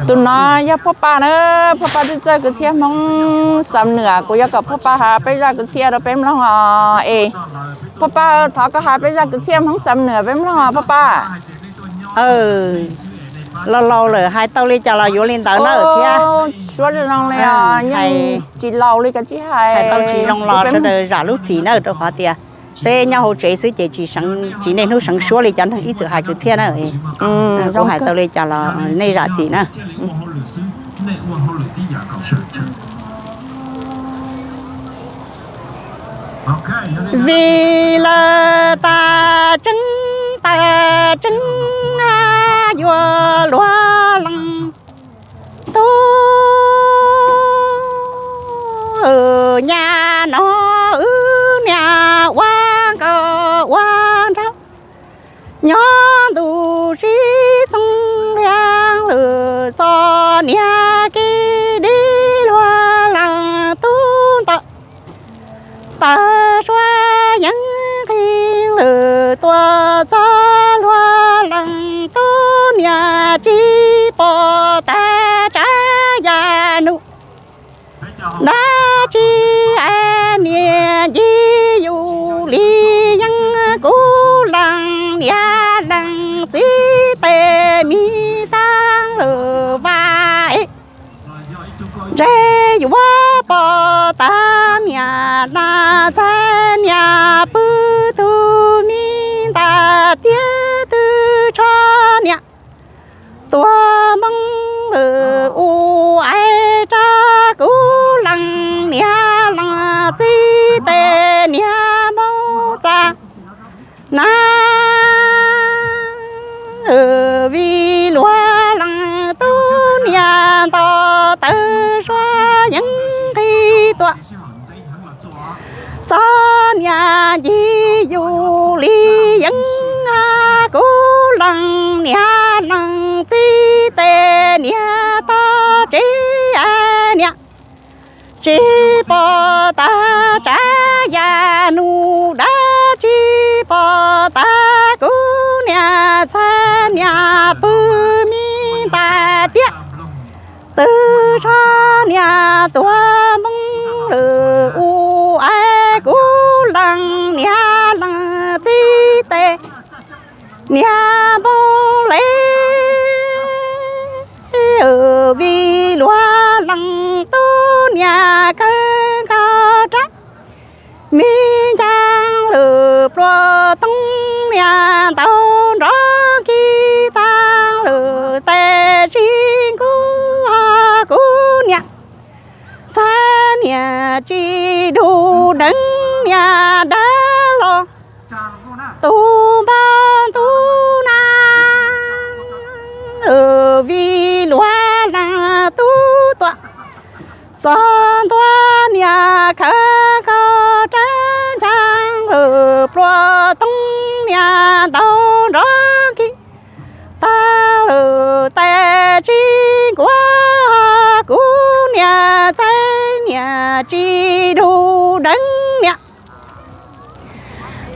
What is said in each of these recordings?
Tus no yog Phuaj Paj na, Phuaj Paj twb txawj kwv txhiaj Hmoob Xam Nuam, kuv yuav kom Phuaj Paj hais peb zaj kwv txhiaj rau peb mloog os. Es Phuaj Paj, thov koj hais peb zaj kwv txhiaj Hmoob Xam Nuam peb mloog os Phuaj Paj. Laus laus lawm hais tau li cas los yuav li ntawd na thiab. Suab zoo li os, yeej tsis laus li koj tsis hais tau tsis zoo los sawv daws zam lub txim na, rau qhov tias peb nyob hauv tsev xwb ces tsis niaj hnub seev suab li cov neeg ib txwm hais kwv txhiaj na. Kuv hais tau li cas los nej zam txim na. Vim lawv tas tseeb tas tseeb yuav luag leej tub, nyab no wb niam ua nkauj ua nraug, nyob ntu sib txoog liab lwm txom nyem kev dib luag leej tub ntawm tawg suab yeeb nqis lwm tuaj txog luag leej tub niam tsis pom tas tsav yam num dab tsi es niam ncig yus li yeeb kuv leej niam leej txiv tes mi tag lwm vaj es ntshe yuav pom tas niam na txhais niam pw tus mi ntas tiab twb tsho niam tuag moo lwm u es tsa kuv leej niam leej txiv tes niam moo txas na. Vim luag leej tub niam nto tawg suab yeeb nqis tuaj txog niam ncig yus li yeeb kuv leej niam leej txiv tes niam toj tsev niam tsis pom tas tsav yam num dab tsis pom tas kuv niam txhais niam pw mi ntas tiab twb tsho niam tuag moo lwm u es kuv leej niam leej txiv tes niam moo le. Vim luag leej tub niam kawg nkaus rab mi ncaj lwm pluas toob niam ntaus nrov nkig tag lwm tes tsis nkuj kuv niam txhais niam tsis dub deev niam dab los tus npaj ntub na. Vim luag leej tub tuaj txog ntua niam khawv kho rab ncaj lwm pluas toob niam ntaus nrov nkig tag lwm tes tsis nkuaj kuv niam txhais niam tsis dub deev niam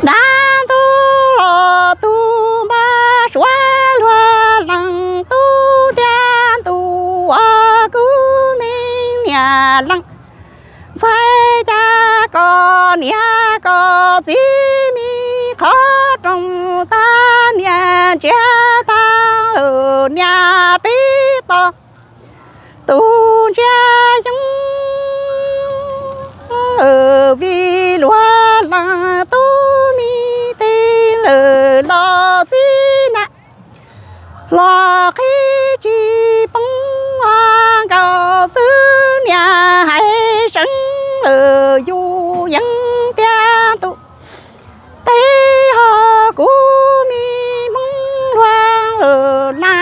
dab ntub los tus npaj suav luag leej tub tiab ntuj ua kuv me niam leej txhais cas koj niam koj txiv me qhov rooj tag niam ntsiag tag lwm niam pib tos tus ntsia xyoob. Vim luag leej tub me tij lwm los xij na los qhib tsis poob nkaus xwb niam hais seev lwm yus yeej tiag ntuj teb ho kuv me hmoob luag lwm na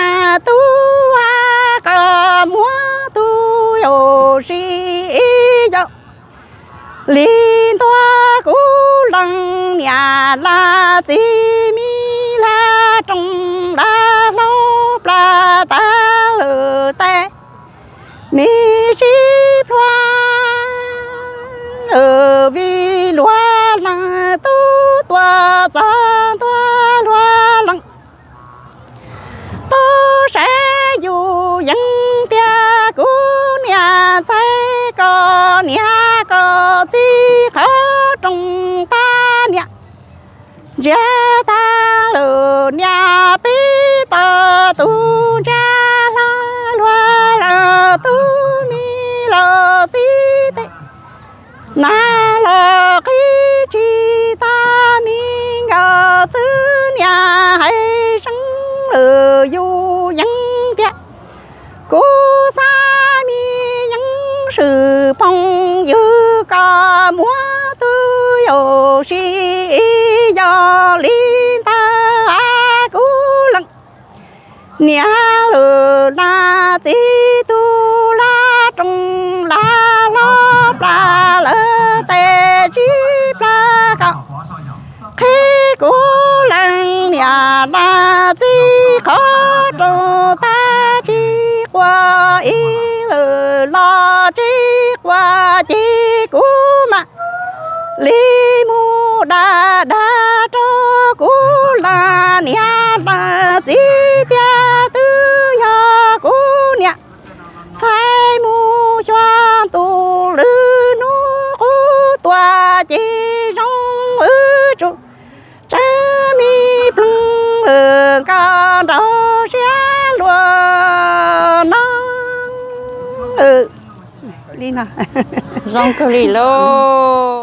tub koj muab tus yau si ib yam li ntuag kuv leej niam laj txiv mi laj rooj laj hlau plas tag lwm tes mi sib plhuav. Vim luag leej tub tuaj txog ntua luag leej tub saib yus Ntsiag tag lawm niam peb tau tus ntsa hlo, luag leej tub me los txib tes. Nag los qhib tsis tag me nkaus xwb niam hais seeb lawm yus yeeb tiag. Kuv xav me yeeb swm phooj ywg koj muab twb yau si yog li ntawd kuv leej niam lwm na txiv tub laj roos laj hlob plas lawv tes tsib plas kom qhib kuv leej niam na txiv qhov rooj tag tsis quaj ib lwm los tsis quaj ces kuv mam li mus dag dag rau kuv leej niam leej txiv tiag twb yog kuv niam txhais mus xyuas ntu lwm hnub qub tuaj ces zoo wb tsuas tseeb me ploog lwm nkauj nraug siab luag no. Li no zoo kawg li lauj.